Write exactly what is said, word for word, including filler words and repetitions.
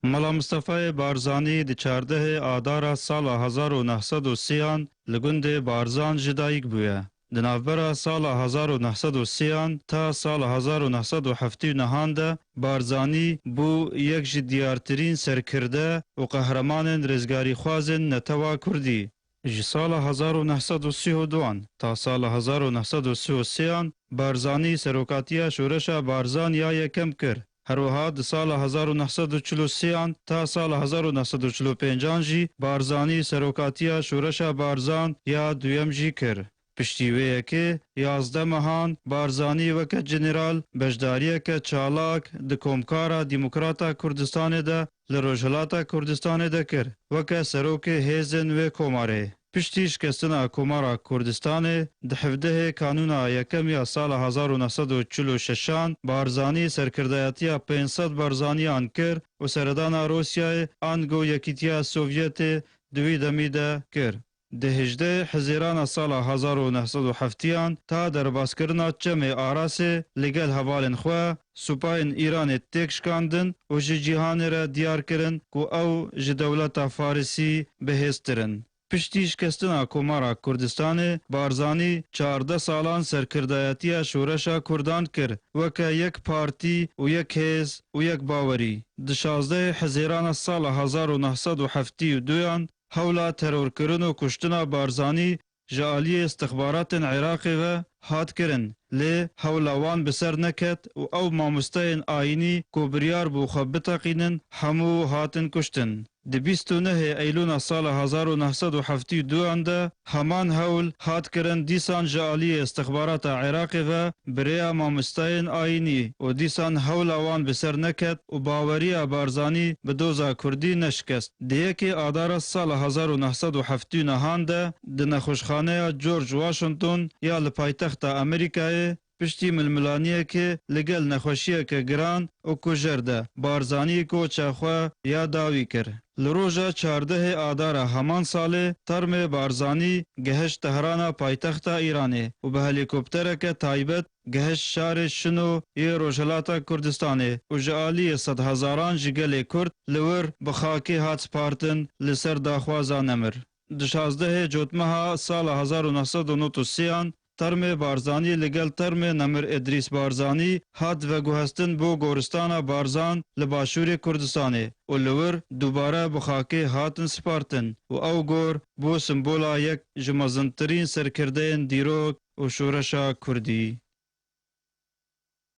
Mela Mistefayê Barzanî di çardehê Adara sala hezar û neh sed û sî an li gundê Barzan ji dayik bûye. Di navbera sala hezar û neh sed û sî an ta sala hezar û neh sed û heftê û neh an de Barzanî bû yek ji diyartirîn serkirde û qehremanên rizgarîxwazên netewa Kurdî. Ji sala hezar û neh sed û sî û du an ta sala hezar û neh sed û sî û sê an Barzanî serokatiya Şoreşa Barzan ya yekem kir. Her wiha di sala hezar û neh sed û çil û sê an ta sala hezar û neh sed û çil û pênc an jî Barzanî serokatiya Şoreşa Barzan ya duyem jî kir. Piştî wê yekê yazdeh mehan Barzanî weke general beşdariyeke çalak di Komkara Demokrata Kurdistanê de li Rojhilata Kurdistanê de kir, weke serokê hêzên wê komarê. Piştî şikestina Komara Kurdistanê, di hevdehê Kanûna yekem ya sala hezar û neh sed û çil û şeş an Barzanî serkirdayetiya pênc sed Barzaniyan kir û seredana Rûsyayê ango Yekîtiya Sovyetê di wî demî de kir. Di hejdehê Hizîrana sala hezar û neh sed û heftê an ta derbaskirina Çemê Arasê li gel hevalên xwe, supayên Îranê têk şikandin û ji cîhanê re diyar kirin ku ew ji dewleta Farisî bihêztir in. Piştî şikestina Komara Kurdistanê, Barzanî çardeh salan serkirdayetiya şoreşa Kurdan kir, weke yek partî û yek hêz û yek bawerî. Di şazdehê Hizîrana sala hezar û neh sed û heftê û du an hewla terorkirin û kuştina Barzanî ji aliyê istixbaratên Iraqê ve hat kirin, lê hewla wan bi ser neket û ew mamosteyên ayînî ku biryar bû xwe biteqînin, hemû hatin kuştin. Di bîst û nehê Eylûna sala hezar û neh sed û heftê û du an de heman hewl hat kirin, dîsan ji aliyê istixbarata Iraqê ve bi rêya mamosteyên ayînî û dîsan hewla wan bi ser neket û baweriya Barzanî bi doza Kurdî neşikest. Di yekê Adara sala hezar û neh sed û heftê û neh an de di nexweşxaneya George Washington ya li paytexta Amerîkayê piştî milmilaniyekê li gel nexweşiyeke giran û kujer de Barzanî koça xwe ya dawî kir. Li roja çardehê Adara heman salê termê Barzanî gehişt Tehrana paytexta Îranê û bi helîkoptereke taybet gehişt şarê Şino yê Rojhilata Kurdistanê û ji aliyê sedhezaran ji gelê Kurd li wir bi xakê hat spartin, li ser daxwaza nemir. Di şazdehê Cotmeha sala hezar û neh sed û nod û sê an termê Barzanî li gel termê Nemir Îdrîs Barzanî hat veguhestin bo goristana Barzan li başûrê Kurdistanê û li wir dubare bi xakê hatin spartin û ew gor bû simbola yek ji mezintirîn serkirdeyên dîrok û şoreşa Kurdî.